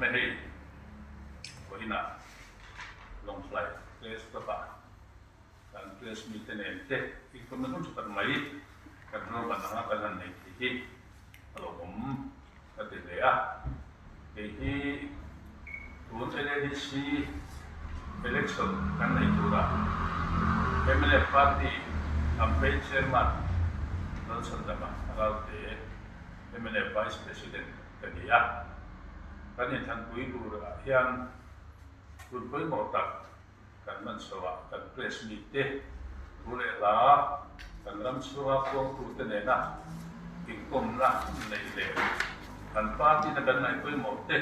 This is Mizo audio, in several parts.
lawm e hei vawiinah Lawngtlai Press Club ah kan press mite nen te inkawmna hun tha tak mai kan ruahman anga kan han nei thei hi a lawmawm ka ti hle a. Kei hi tun LADC election kan nei turah mnf party campaign chairman Lalchhandama Ralte mnf vice president ka ni a. Kan inthanpui turah hian hun pawimawh tak Kan hman chhoah kan press mite thu leh hla kan ram chhunga puangtute nena inkawmna neih leh kan party-na kan ngaih pawimawh te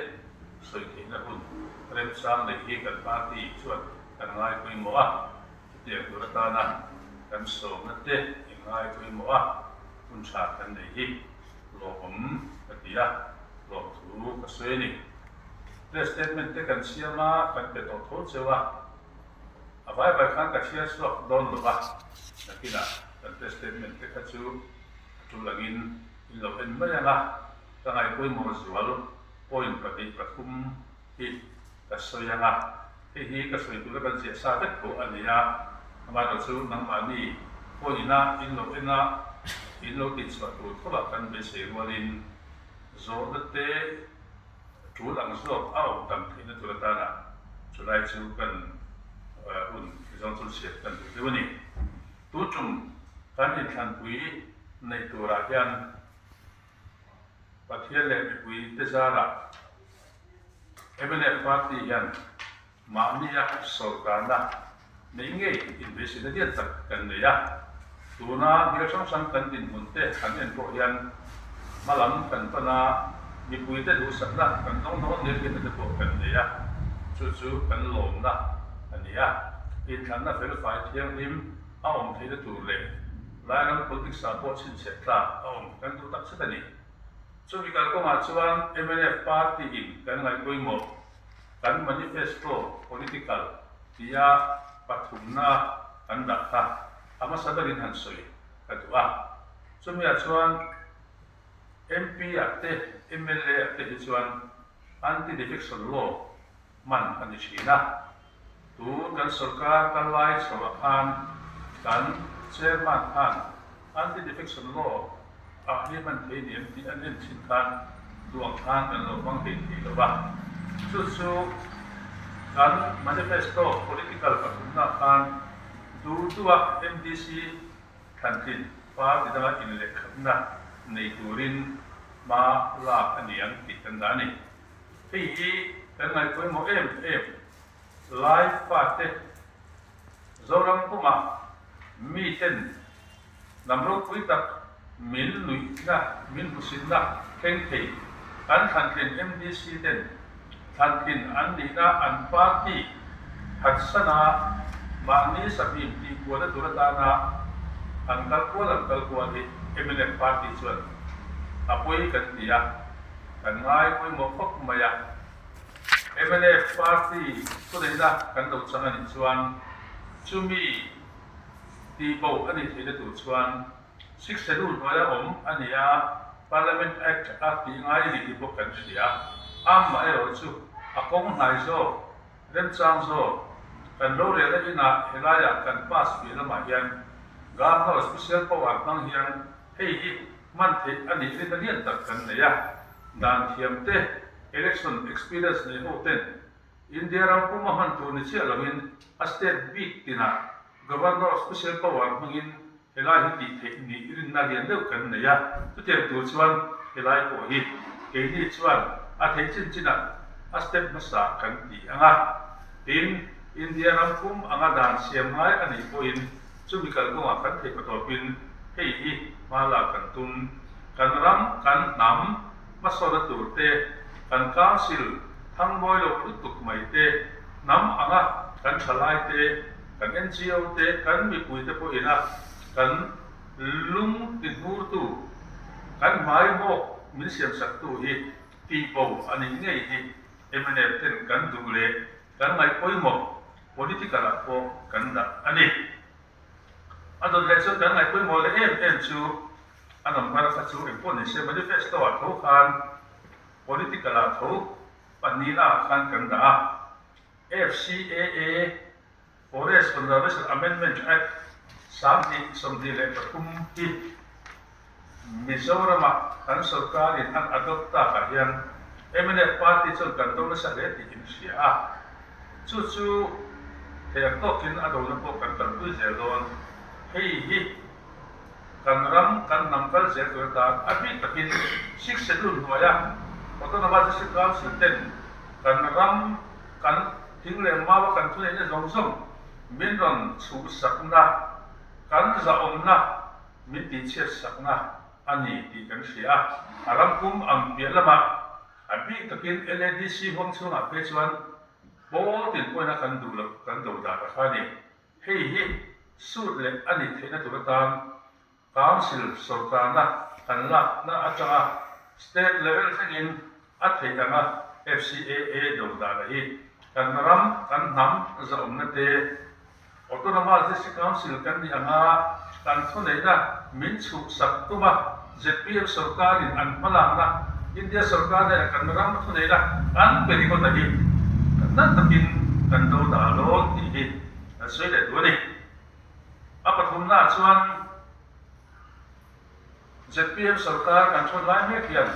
sawi theihna hun remchang neih hi kan party chuan kan ngai pawimawh a, chutiang tur atana kan sawmna te i ngai pawimawh a, hun tha kan nei hi lawmawm ka ti a, lawmthu ka sawi a ni. Press statement te kan siam a, kan pe tawh tho cheu a, a vai vai khan ka chhiar chhuak dawn lo va, nakinah kan press statement te kha chu a tul angin in lo en mai ang a, ka ngaihpawimawh zual point pahnih pathum hi ka sawi ang a, hei hi ka sawi tura kan ziah sa vek tho a ni a, amaherawh chu nangmahni phone ina in lo en a, in lo tihchhuah tur thovah kan beisei rualin zawhna te Tul ang zawk a awm tam theihna tur atana chulai chu kan hun zawng chu chhiat kan duh deuh a ni. Tu tum kan inthlanpui neih turah hian Pathian leh mipui te zarah mnf party hian Mahnia sawrkarna neih ngei inbeisina lian tak kan nei a, tuna bial hrang hrang kan dinhmun te han en pawh hian hmalam kan pan a, mipuite duhsakna kan dawng dawn leh hriatna te pawh kan nei a, chu chu kan lawmna a ni a. Inthlanna felfai thianghlim a awm theihna tur leh Lairam politics ah pawh chhinchhiah tlak a awm kan duh tak zet a ni. Chumi kalkawngah chuan mnf party in kan ngaihpawimawh Kan manifesto political tia pathumna kan dah kha a hmasa berin han sawi ka duh a. Chumiah chuan MP ah te mla ah te hi chuan anti-defection law hman a ni thin a. Tun kan sorkar kal lai chhoah khan kan chairman khan anti-defection law ah hi hman thei ni em tih an en thin khan duang khan kan lo hmang thei thei lo va. Chu chu kan manifesto political pathumna khan duh duha MDC thlantlin party danga inlehkhatna nei turin hma lak a ni ang tih kan dah a ni. Hei hi kan ngaihpawimawh em em lai fate Zoram pumah miten hnam ropui tak min nuihna, min hmuhsitna thleng thei an thlantlin MDC ten thlantlin an nihna an party phatsana mahni sahmim tihkualna tur atana an kal kual an kal kual hi mnf party chuan a pawi kan ti a. Kan ngai pawimawh khawp mai a. Mnf party thuneihna kan lo chang a nih chuan chumi tihbo a nih theihna tur chuan Sixth Schedule hnuaia awm a ni a, Parliament Act a tih ngai a ni tih pawh kan hria. Amaherawhchu a kawng hnai zawk, remchang zawk, kan rorelna inah helaiah kan pass piah lamah hian Governor Special Power hmang hian Hei hi hman theih a nih rinna lian tak kan nei a, dan thiam te, election experience nei ho ten India ram puma hman tur ni chiah loin a state bik tinah Governor special power hmangin helai hi tih theih nih rinna lian deuh kan nei a, chutiang tur chuan helai pawh hi keini chuan a theih chin chinah a step hmasa kan ti ang a, tin India ram pum anga dan siam ngai a nih pawhin Chumi kalkawngah kan theih patawpin hei hi hma lak kan tum. Kan ram, kan hnam hmasawnna tur te, kan council thangmawi lo lutuk mai te, hnam anga kan thalai te, kan NGO te, kan mipui te pawhina kan lung tihnurtu, kan hmaimawk min siamsaktu hi tihbo a nih ngei hi mnf ten kan duh leh kan ngaih pawimawh Political ah pawh kan dah a ni. A dawt leh chuan kan ngaih pawimawh leh em em chu a number kha chu engpawh ni se manifesto ah tho khan political ah tho Pahnihna ah khan kan dah a, FCAA, Forest Conservation Amendment Act, 2023 hi Mizoramah kan sorkarin an adopt takah hian mnf party chuan kan do nasa hle tih in hria a, chu chu thei ang tawkin a dona pawh kan kalpui zel dawn. Hei hi kan ram kan hnam kal zel tur atan a bik takin Sixth Schedule hnuaia Autonomous District Council ten kan ram kan thing leh maua kan thuneihna zawng zawng min rawn chhuhsakna, kan zahawmna min tihchhiatsakna a ni tih kan hria a. A ram pum ang piah lamah a bik takin LADC huang chhungah phei chuan pawl tin pawhin a kan duh loh kan do dan a kha a ni. Hei hi sut leh a nih theihna tur atan Council sorkarna kan lakna atanga State level thlengin a theih anga FCAA do dana hi kan ram, kan hnam zahawmna te, Autonomous District Council kan nih anga kan thuneihna min chhuhsak tuma zpm sorkarin an hmalakna India sorkar nena kan ram thuneihna an pe ringawt a hi kan nan takin kan do dah dawn tih hi kan sawi leh duh a ni. A pathumnaah chuan zpm sorkar kan thawn lai mek hian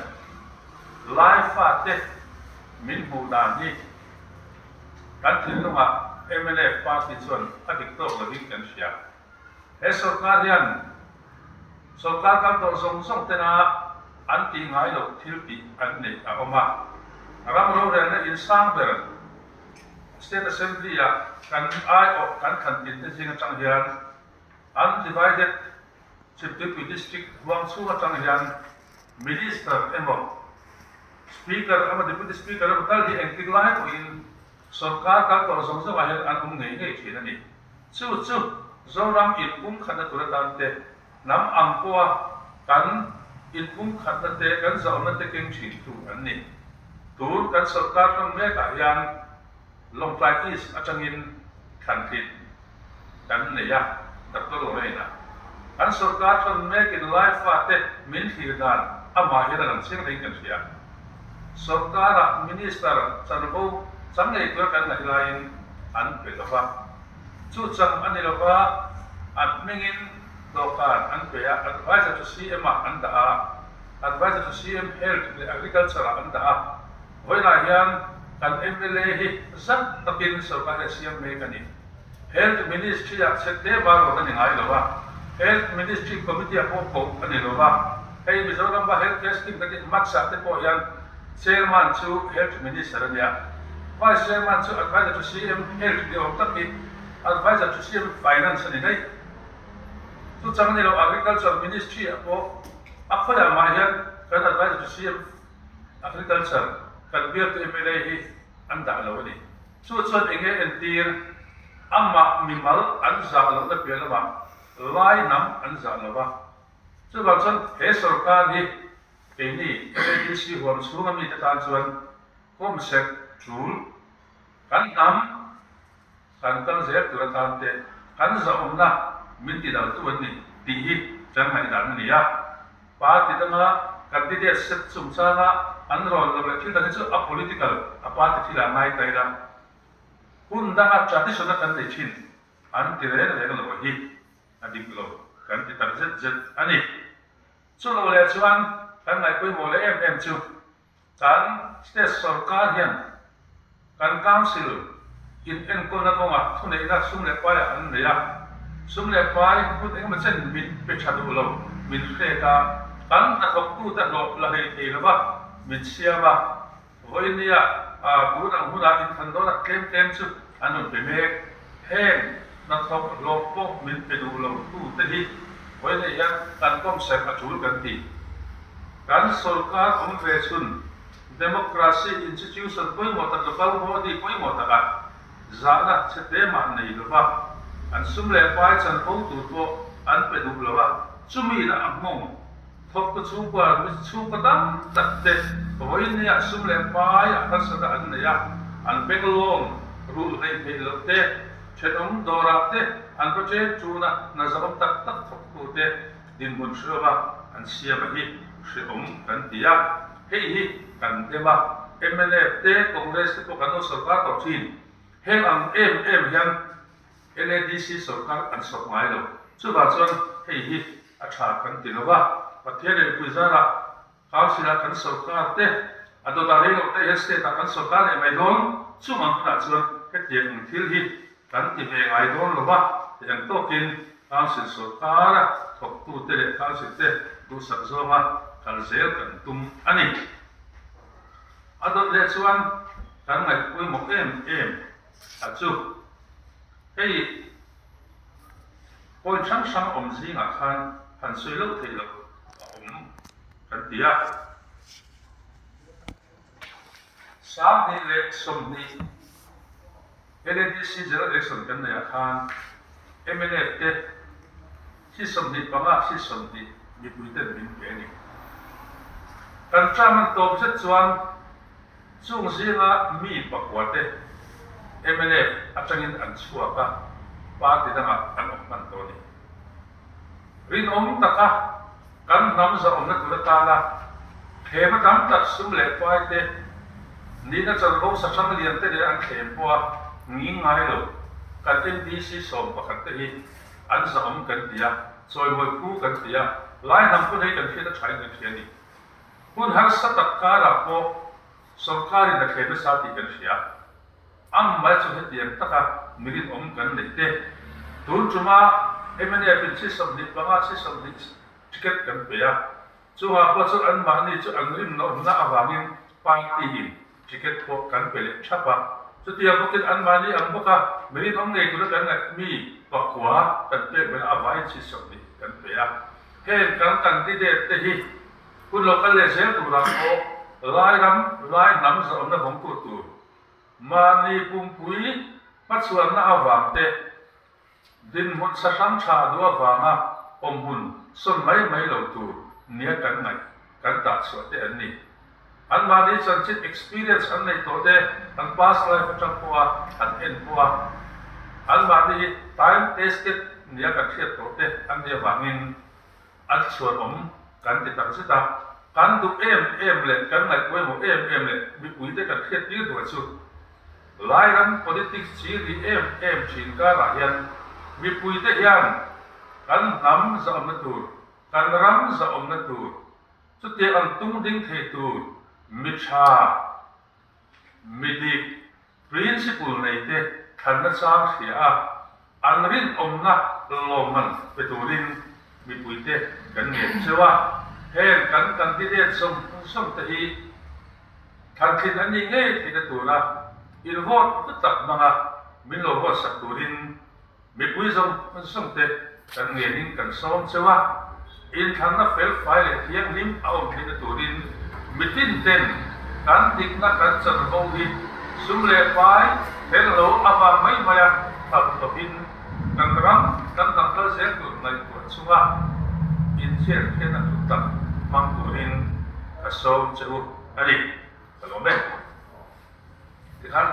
Lai fate min hmuh dan hi kan thinlungah mnf party chuan a dik tawk lovin kan hria. He sorkar hian sorkar kal tawh zawng zawng tena an tih ngai loh thil tih an neih a awm a. Ram rorelna insang ber State Assembly-ah kan aiawh kan thlan tin te zing atang hian Undivided Chhimtuipui District huang chhung atang hian Minister emaw Speaker emaw Deputy Speaker emaw tal hi engtik lai pawhin Sorkar kal tawh zawng zawngah hian an awm ngei ngei thin a ni. Chu chu Zoram inpumkhatna tur atan te, hnam ang pawha kan inpumkhatna te, kan zahawmna te keng thintu an ni. Tun kan sorkar hman mekah hian Lawngtlai East atangin thlantlin kan nei a, Doctor Lorraine-a. Kan sorkar hman mekin Lai fate min thlir dan amah hian a lang chiang hlein kan hria. Sorkara Minister chanvo chang ngei tura kan ngaih laiin an pe lo va. Chu chang a ni lo va, a hmingin dawhkan an pe a, Advisor to CM ah an dah a, Advisor to CM Health leh Agriculture ah an dah a. Vawiinah hian kan mla hi zat takin sorkar hi a siam mek a ni. Health Ministry ah chhe te bar rawn a ni ngai lo a, Health Ministry Committee ah pawh koh a ni lo va, hei Mizoram a Health Care Scheme kan tih MATS ah te pawh hian Chairman chu Health Minister a nia, Vice Chairman chu Advisor to CM Health ni awm tak hi Advisor to CM Finance a ni daih. Chu chang a ni lo, Agriculture Ministry ah pawh a khawiah mah hian kan Advisor to CM Agriculture kan bialtu mla hi an dah lo a ni. Chu chuan eng nge entir? Amah mimal an zah lohna piah lamah Lai hnam an zah lo va. Chuvang chuan he sorkar hi keini LADC huam chhunga mite tan chuan kawmsek tul kan hnam kan kal zel tur atan te kan zahawmna min ti daltu an ni tih hi kan ngaihdan a ni a. Party danga candidate set chungchanga an rawn lo leh thil dang hi chu a political, a party thilah ngai ta ila, hun danga tradition a kan nei thin an ti reng reng lo hi a dik lo kan ti tak zet zet a ni. Chu lo leh chuan kan ngaihpawimawh leh em em chu Kan state sorkar hian kan council in enkawlna kawngah thuneihna sum leh paiah an nei a, sum leh pai hun engemaw chen min pe tha duh lo, min hrek a, kan hnathawktute hlawh la hlei thei lova min siam a, vawinia tun ang hunah inthan dawnah tlem tlem chu an rawn pe mek. Heng hnathawk hlawh pawh min pe duh lo tute hi vawiin hian kan kawmserh a tul kan ti. Kan sorkar awm ve chhun democracy institution pawimawh tak local body pawimawh takah zahna chhe te mah nei lova an sum leh pai chanvo tur pawh an pe duh lo a, chumi in a nghawng thawktu chhungkua mi chhungkaw tam tak te vawiin nia sum leh pai a harsatna an nei a, an bank loan rulh hleih theih loh te, thenawm dawrah te an va chen tun a, hna zahawm tak tak thawktu te dinhmun hrehawm a an siam a hi hrehawm kan ti a, hei hi kan dem a. Mnf te, Congress te pawh kan lo sawrkar tawh thin. Heng ang em em hian LADC sawrkar an sawp ngai lo. Chuvang chuan hei hi a tha kan ti lo va, Pathian leh mipui zarah Council-ah kan sawrkar te, a dawtah rei loh te hian State-ah kan sawrkar leh mai dawn. Chung ang hunah chuan hetiang ang thil hi kan ti ve ngai dawn lo va, ti ang tawkin Council sawrkara thawktute leh Council te duhsak zawnga kal zel kan tum a ni. A dawt leh chuan kan ngaihpawimawh em em a chu. Hei point hrang hrang awm zingah khan han sawi loh theih loh a awm kan ti a. 2020 LADC General Election kan neihah khan mnf te si 25 si 20 mipui ten min pe a ni. Kan term an tawp zet chuan Chung zinga mi pakua te mnf atangin an chhuak a, party dangah an awm hman tawh a ni. Rinawm taka kan hnam zahawmna tur atana thlema tam tak sum leh pai te nihna chanvo sahrang lian te nen an thlem pawh a nging ngai lo. Kan MDC 11 te hi an zahawm kan ti a, chawimawi phu kan ti a, lai hnam pawn hei kan hriat a thain kan hria a ni. Hun harsa tak karah pawh sawrkarin a thlem nasa tih kan hria. Amah chu hetiang taka mirinawm kan neih te, tun tuma mnf in si 25 si 20 ticket kan pe a, chungah pawh chu anmahni chu an rinawmna avangin party in ticket pawh kan pe leh thap a. Chutiang bawkin anmahni ang bawka mirinawm ngei tura kan ngaih mi pakua kan pek bena avangin si 20 kan pe a. Heng kan candidate te hi hun lo kal leh zel turah pawh Lai ram, Lai hnam zahawmna vawngtu tur mahni pumpui hmachhuanna avang te, dinhmun sahrang tha duh avanga awmhmun sawn mai mai lo tur nia kan ngaih kan tah chhuah te an ni. An mahni chanchin experience an neih tawh te, an past life atang pawha an en pawha an mahni hi time tested nia kan hriat tawh te an nih avangin an chhuan awm kan ti tak zet a. Kan duh em em leh kan ngaih pawimawh em em leh mipuite kan hriat tir duh chu Lairam politics chi ri em em thin karah hian mipuite hian kan hnam zahawmna tur, kan ram zahawmna tur, Chutiang ang tung ding thei tur mi tha, mi dik, principle nei te thlanna chang hria a, an rinawmna lawmman pe turin mipuite kan ngen cheu a. Heng kan candidate zawng zawng te hi thlantlin an nih ngei theihna tura in vote hlu tak hmanga min lo vote sak turin Mipui zawng zawng te kan ngenin kan sawm cheu a, inthlanna felfai leh thianghlim a awm theihna turin mitin ten kan dikna kan chanvo hi sum leh pai fel lo avang mai mai a thlauh lovin kan ram kan dang kal zel tur ngaihtuah chunga inthiar khian a hlu tak hmang turin ka sawm che u a ni. Ka lawm e. Tikhan.